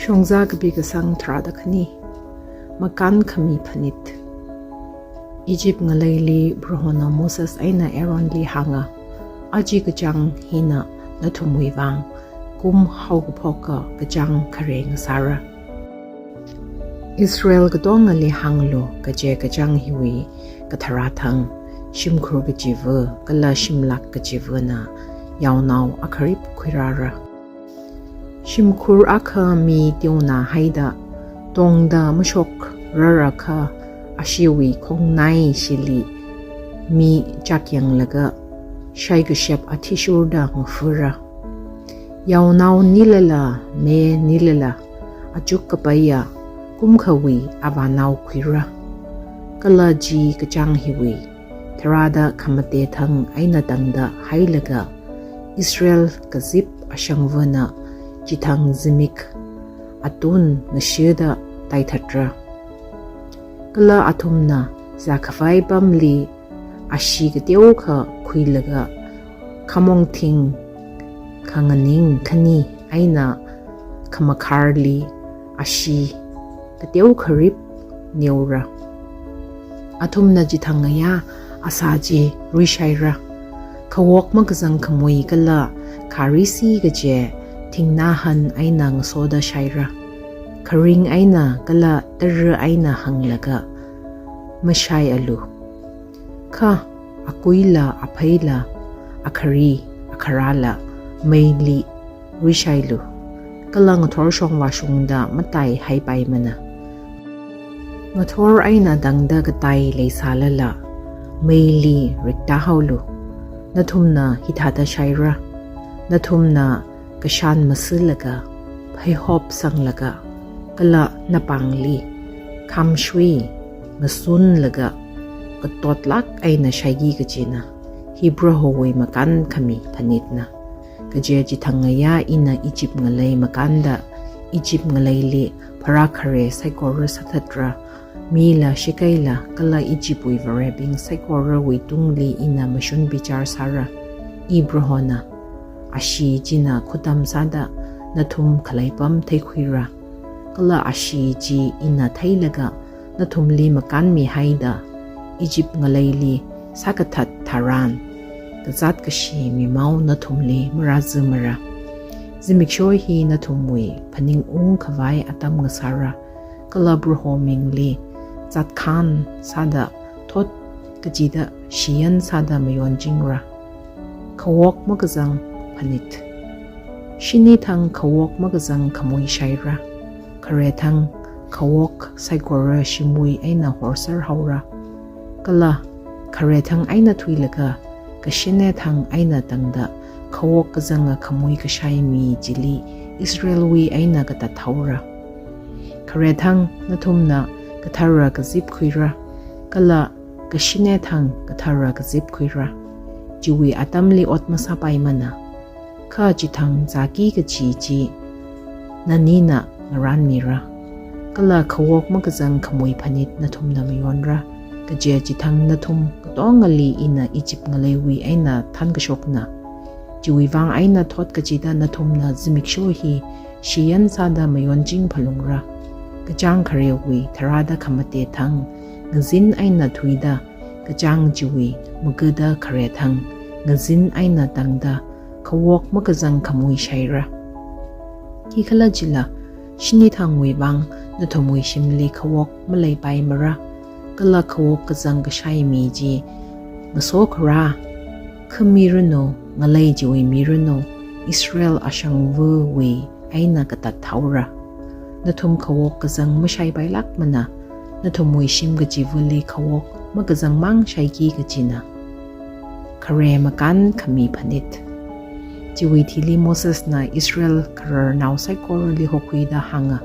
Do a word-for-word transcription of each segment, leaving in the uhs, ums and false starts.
Shongza kapi kasang tharāda khani. Makān khami phanit. Egypt ngaleili Prohona Moses eina Aaronli hānga, aja kachāng hina nathumwui vang kum haokaphoka kachāng khare ngasāra. Israel katongali hānglu, kaje kachāng hiwui katharā thang, shimkhur kachiva kala shimlak kachivana yaonao akharip khuirāra. Shimkhur akha mi teonā haida, tongda mashokrarakha, ashiwui khongnaishili mi chakyanglaga, shaikashap athishurda ngafura. Yaonao nilala, me nilala, achuk kapaiya kumkhawui avānao khuira. Kala chi kachāng hiwui tharāda khamate thang eina tangda hailaga, Israel kazip ashangvana chithang zimik atun ngashida taithatra. Kala athumna zākhavai pamli ashi kateokha khuilaga, khamong thing khanganing khani eina khamakharli ashi kateokharip neora. Athumna chithang ngayā asā chi ruishaira. Khawok makazang khamui kala kharisi kaje thingnā han eina ngasoda shaira. Kharing eina kala tara eina hānglaga mashaialu. Kha akuila, apheila, akhari, akharāla meili ruishailu. Kala ngathor shongvāshungda mataihaipaimana. Ngathor eina tangda katai leisālala meili riktāhaolu. Nathumna hithāda shaira. Nathumna kashan masilaga, pheihop sanglaga, kala napāngli khamshui ngasunlaga, katotlak eina shaiki kajina, hi Prohowui makān khami phanitna. Kaje chithang ngayā ina Egypt ngalei makānda, Egypt ngaleili pharā khare saikora sāthatra, mila shikaila kala Egyptwui varebing saikorawui tungli ina mashun bichar sāra. I Prohona, ashi china khutam sāda nathum khaleipam theikhuira. Kala ashi chi ina theilaga nathumli makānmihaida, Egypt ngaleili sākathat tharan, kazāt kashi mimao nathumli marāzamara. Zimiksho hi nathumwui phaningungkhavai atam ngasāra. Kala Proho mingli zatkhan sāda thot kachida shiyan sāda mayonchingra. Khawok makazang phanit. Shini thang khawok makazang khamui shaira. Khare thang khawok saikora shimui eina horsar haora. Kala khare thang eina thuilaga, kashine thang eina tangda, khawok kazanga khamui kashai mi chili Israelwui eina katat haora. Khare thang nathumna kathara kazip khuira, kala kashine thang kathara kazip khuira. Chiwui atamli ot masāpaimana. Kha chithang zāki kaji chi nanina ngaranmira. Kala khawok makazang khamui phanit nathumna mayonra. Kaje chithang nathum katongali ina Egypt ngaleiwui eina thankashokna. Chiwui vang eina thot kachida nathumna zimiksho hi shiyan sāda mayonching phalungra. Kachāng kharewui tharāda khamate thang ngazin eina thuida, kachāng chiwui magada khare thang ngazin eina tangda khawok makazang khamui shaira. Khikhalajila, shini thangwui vang nathumwui shimli khawok maleipaimara. Kala khawok kazang kashai mi chi ngasokharā khamiranu, ngalei chiwui miranu, Israel ashangvawui eina katat haora. Nathum khawok kazang mashaipailākmana, nathumwui shim kachivali khawok makazangmang shaiki kajina. Khare makān khami phanit. Chiwui thili Mosesna Israel khararnao saikorali hokhuida hānga,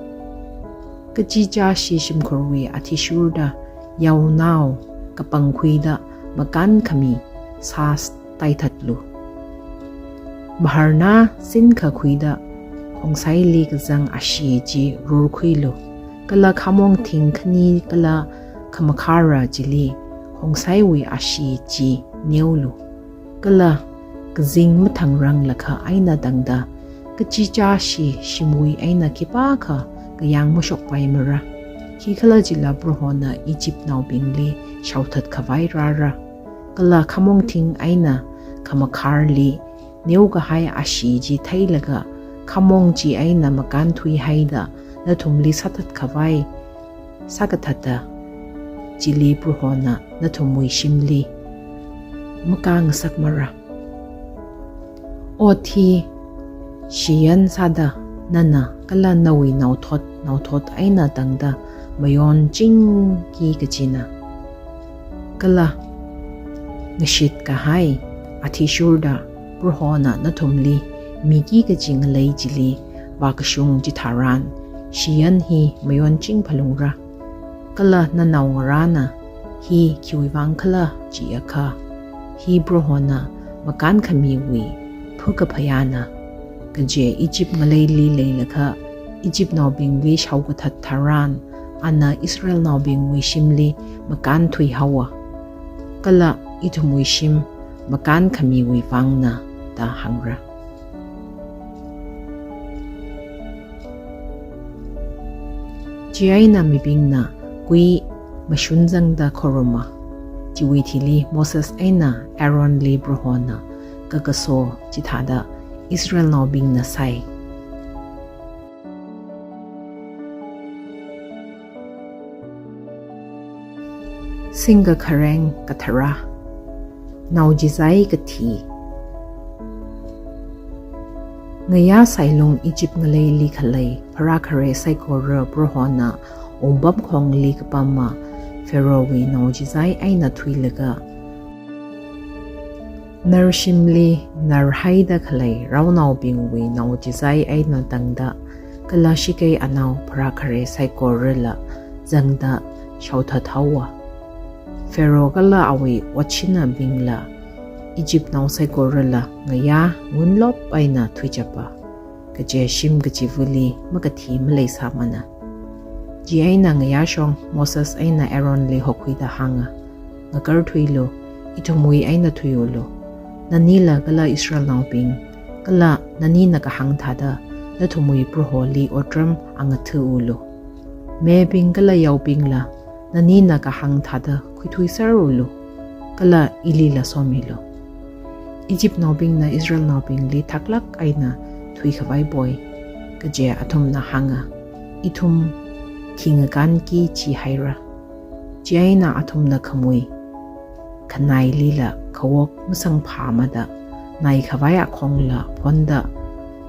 kachichā shi shimkhurwui athishurda yaonao kapangkhuida makān khami sā taithatlu. Maharnā sinkha khuida khongsaili kazang ashi chi rurkhuilu. Kala khamong thing khani kala khamakhara chili khongsaiwui ashi chi neolu. Kala kazing mathangrang lakha eina tangda kachichāshi shimwui eina khipākha kayāng mashokpaimara. Khikhalajila Prohona Egyptnaobingli shaothat khavai rāra. Kala khamong thing eina khamakharli neokahai ashee chi theilaga, khamong chi eina makānthuihaida nathumli sāthat khavai sākathata, chili Prohona nathumwui shimli makāngasakmara. Ot hi shiyan sāda nana kala nawui naothot naothot eina tangda mayonchingki kachina. Kala ngashit kahai athishurda Prohona nathumli miki kachi ngalei chili vākashung chitharan, shiyan hi mayonching phalungra. Kala nanaongarāna, "Hi khiwuivang khala?" jiakha, "Hi Prohona makānkhamiwui phukaphayāna. Kaje Egypt ngaleili leilakha Egyptnaobingli shaokathat tharan, ana Israelnaobingwui shimli makānthuihaowa. Kala ithumwui shim makānkhamiwui vangna," da hāngra. Chieina mibingna kui mashun zangda khoruma. Chiwui thili Moses eina Aaronli Prohona kakaso chithāda Israelnaobingna sai. Singkakhareng katharā. Naochizai kathi. Ngayā sailung Egypt ngaleili khalei pharākhare saikora Prohona wungpamkhongli kapama Pharaohwui naochizai eina thuilaga, narshimli narhaida khalei raonaobingwui naochizai eina tangda, kala shikei anao pharākhare saikorala zangda shaothathaowa. Pharaoh kala awui otshinabingla, Egyptnao saikorala ngayā ngunlop eina thuichapa, kaje shim kachivali makathi maleisāmana. Chieina ngayāshong Moses eina Aaronli hokhuida hānga, "Ngakarthuilu, ithumwui eina thuiulu. Nanila kala Israelnaobing, kala nanina kahāng thāda nathumwui Proholi otram angathaulu. Mebing kala yaobingla nanina kahāng thāda khuithuiserulu, kala ilila somilu. Egyptnaobingna Israelnaobingli thaklāk eina thuikhavai poi." Kaje athumna hānga, "Ithum thingakānki jihaira." Chieina athumna khamui khanailila khawok masangphāmada, naikhavai akhongla phonda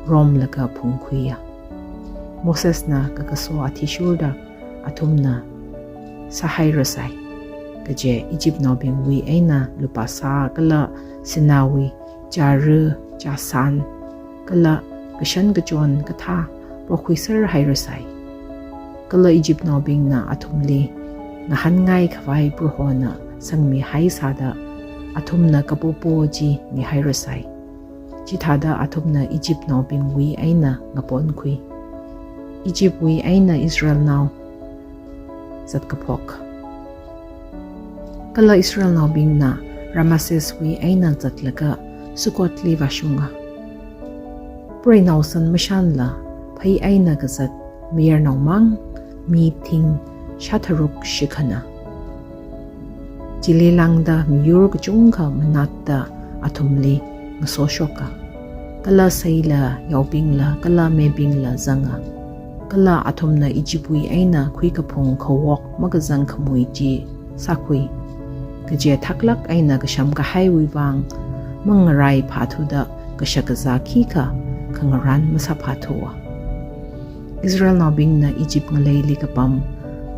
romlaga phungkhuiya. Mosesna kakaso athishurda athumna sāhairasai. Kaje Egyptnaobingwui eina lupā sā kala sināwui chara chasān kala kashan kachon kathā pokhuiserhairasai. Kala Egyptnaobingna athumli ngahānngaikhavai Prohona sangmihai sāda athumna kapopo chi mihairasai. Chithāda athumna Egyptnaobingwui eina ngaponkhui. Egyptwui eina Israelnao zatkaphok. Kala Israelnaobingna Rameseswui eina zatlaga Sukkotli vāshunga. Preinao san mashanla phei eina kazat mayarnao mang mi thing shātharuk shikhana. Chili lāngda miyur kachungkha manatda athumli ngasoshoka. Kala seila yaobingla kala mebingla zanga. Kala athumna Egyptwui eina khuikaphung khawok makazang khamui chi sākhui. Kaje thaklāk eina kasham kahaiwui vang mangarai phāthuda kashakazā khikha khangarān masāphāthuwa. Israelnaobingna Egypt ngaleili kapam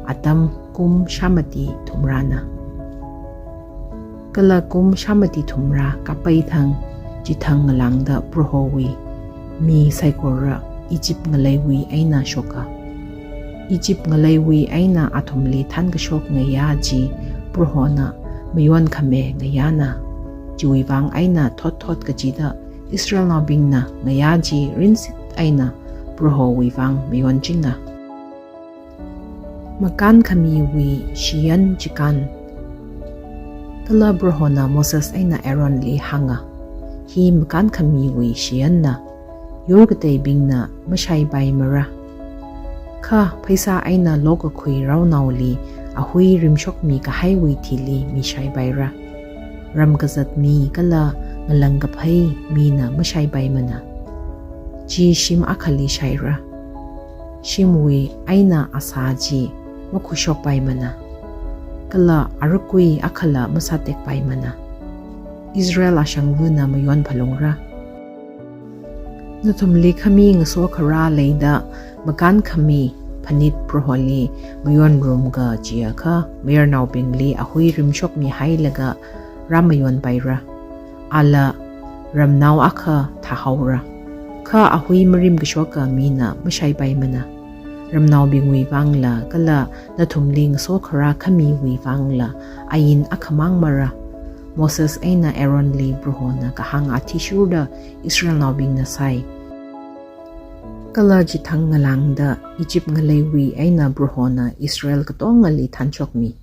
atam kum shāmati thumrāna. Kala kum shāmati thumrā kapai thang chithang ngalāngda Prohowui mi saikora Egypt ngaleiwui eina shoka. Egypt ngaleiwui eina athumli thankashok ngayā chi Prohona mayonkhami ngayāna. Chiwui vang eina thotthot kachida Israelnaobingna ngayā chi rinsit eina Prohowui vang mayonchinga. Makānkhamiwui shiyan chikān. Kala Prohona Moses eina Aaronli hānga, "Hi makānkhamiwui shiyanna. yur kateibingna mashaipaimara. Kha pheisā eina lokakhui raonaoli ahui rimshokmi kahaiwui thili mishaipaira. Ram kazat mi kala ngalāng kaphei mina mashaipaimana. Chi shim akhali shaira. Shimwui eina asā chi makhuishokpaimana. Kala arakui akhala masātekpaimana. Israel ashangvana mayon phalungra. Nathumli khami ngaso kharā leida makānkhami phanit Proholi mayonrumga jiakha, mayarnaobingli ahui rimshokmi hailaga rāmayonpaira. Ala ramnao akha thāhaora. Kha ahui marim kashoka mina mashaipaimana. Ramnaobingwui vangla kala nathumli ngaso kharā khamiwui vangla ain akhamang mara. Moses eina Aaronli Prohona kahāng athishurda Israelnaobingna sai. Kala chithang ngalāngda Egypt ngaleiwui eina Prohona Israel katongali thanshokmi.